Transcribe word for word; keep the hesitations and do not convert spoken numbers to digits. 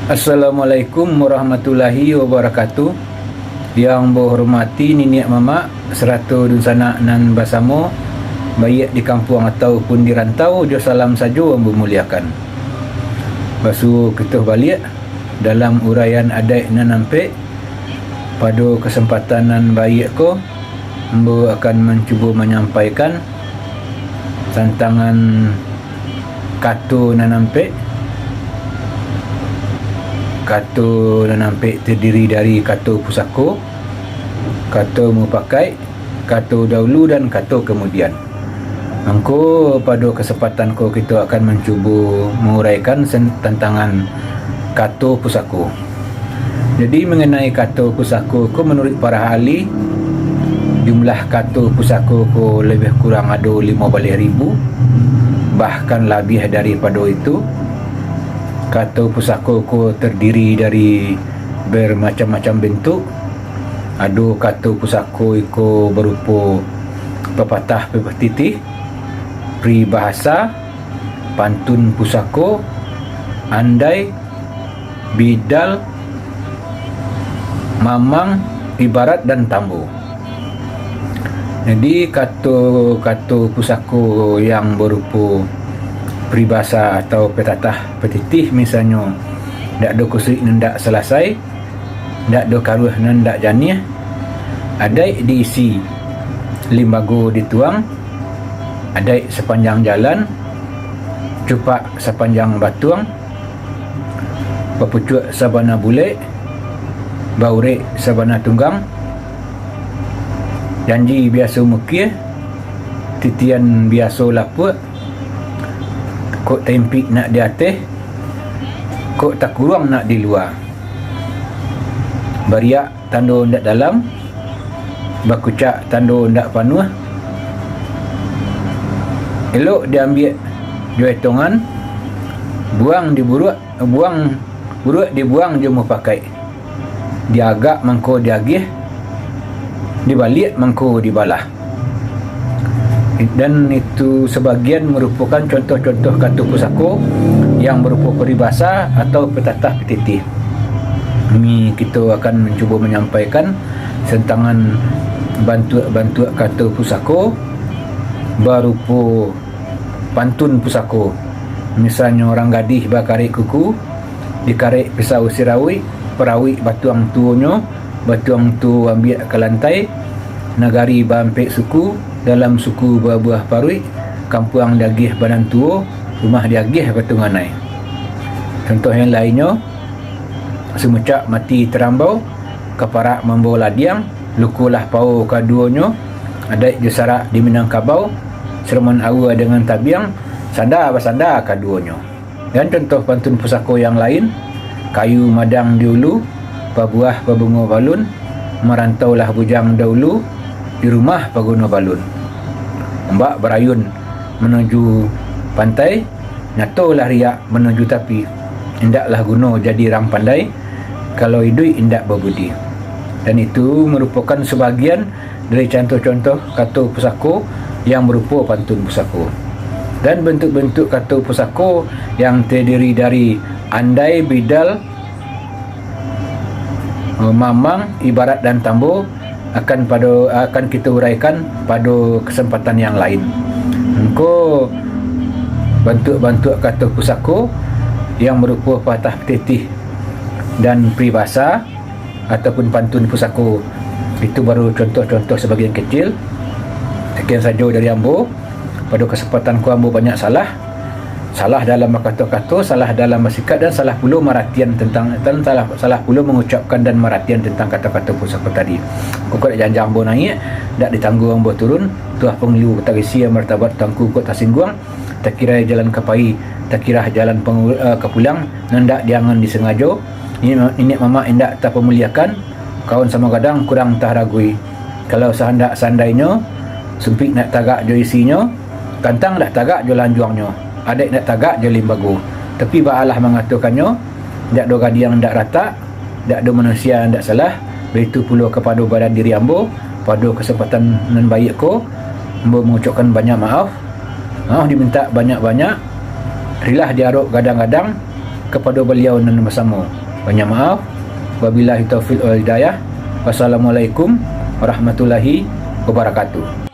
Assalamualaikum warahmatullahi wabarakatuh. Yang ambo hormati niniak mamak sarato dunsanak nan basamo, baiak di kampuang ataupun di rantau, jo salam sajo ambo muliakan. Basuo kito baliak dalam uraian adaik nan ampek. Pado kasempatan nan baiak ko, ambo akan mancubo manyampaikan tantangan kato nan ampek. Kato nan ampek tadiri dari kato pusako, kato mupakaik, kato daulu, dan kato kamudian. Mangko, pado kasempatan ko, kito akan mancubo mauraikan sen-, tantangan kato pusako. Jadi, manganai kato pusako ko, manuruik para ahli, jumlah kato pusako ko labiah kurang ado limo baleh ribu, bahkan labiah daripado itu. Kato pusako ko tardiri dari bamacam-macam bentuk. Ado kato pusako iko barupo papatah patitih, pribahasa, pantun pusako, andai, bidal, mamang, ibarat, dan tambo. Jadi, kato-kato pusako yang barupo pribahasa atau patatah patitih, misalnyo, ndak ado kusuik nan ndak salasai, ndak ado karuah nan ndak janiah, adaik diisi, limbago dituang, adaik sapanjang jalan, cupak sapanjang batuang, bapucuak sabana bulek, baurek sabana tunggang, janji biaso mukie, titian biaso lapuak, kok taimpik nak di ateh, kok takuruang nak di lua. Bariak tando ndak dalam, bakucak tando ndak panuah. Elok diambiak jo etongan, buang diburuak, buang, buruak dibuang jo mupakaik. Diagak mangko diagiah, dibaliak mangko dibalah. Dan itu sabagian marupokan contoh-contoh kato pusako yang barupo paribasa atau patatah patitih. Kami, kito akan mancubo manyampaikan tantangan bantuak-bantuak kato pusako barupo pantun pusako. Misalnyo, urang gadih bakarek kuku, dikarek pisau sirawik, parawik batuang tuonyo, batuang tuo ambiak ka lantai, nagari baampek suku, dalam suku babuah paruik, kampuang diagiah banan tuo, rumah diagiah batu nganai. Contoh yang lainnyo, sumucak mati tarambau, kaparak mambao ladiang, luko lah pao kaduonyo, adaik jo sarak di Minangkabau, saraman aua dangan tabiang, sanda basanda kaduonyo. Dan contoh pantun pusako yang lain, kayu madang di ulu, babuah babungo balun, marantaulah bujang daulu, di rumah paguno balun. Ombak barayun manuju pantai, nyatolah riak manuju tapi, indaklah guno jadi rang pandai, kalau iduik indak babudi. Dan itu marupokan sabagian dari contoh-contoh kato pusako yang barupo pantun pusako. Dan bantuak-bantuak kato pusako yang tadiri dari andai, bidal, mamang, ibarat, dan tambo akan pado, akan kito uraikan pado kasempatan yang lain. Mangko, bantuak-bantuak kato pusako yang barupo patah patitih dan pribasa, ataupun pantun pusako. Itu baru contoh-contoh sabagian kecil. Sakian sajo dari ambo. Pado kasempatan ko ambo banyak salah. Salah dalam bakato-kato, salah dalam basikap, dan salah pulo maratian tentang, dan salah, salah pulo mangucapkan dan maratian tentang kato-kato pusako tadi. Kok dak janjang ambo naiak, dak ditanggo ambo turun, tuah pangilu tarisi, martabat tuanku kok tasingguang, takiro jalan ka pai, takiro jalan pangu-, eh, ka pulang, nan dak diangan disangajo, niniak, niniak mamak indak tapamuliakan, kawan samo gadang kurang taharagoi. Kalau sahandak sandainyo, sumpik ndak tagak jo isinyo, kantang ndak tagak jo lanjuangnyo, adaik ndak tagak jo limbago. Tapi baalah mangatokannyo, ndak ado gadiang ndak ratak, ndak ado manusia ndak salah, baitu pulo kapado badan diri ambo, pado kasempatan nan baiak ko, ambo mangucapkan banyak maaf, maaf dimintak banyak-banyak, rilah diarok gadang-gadang, Kapado baliau nan basamo, banyak maaf. Wabillahi taufiq wal hidayah. Wassalamualaikum warahmatullahi wabarakatuh.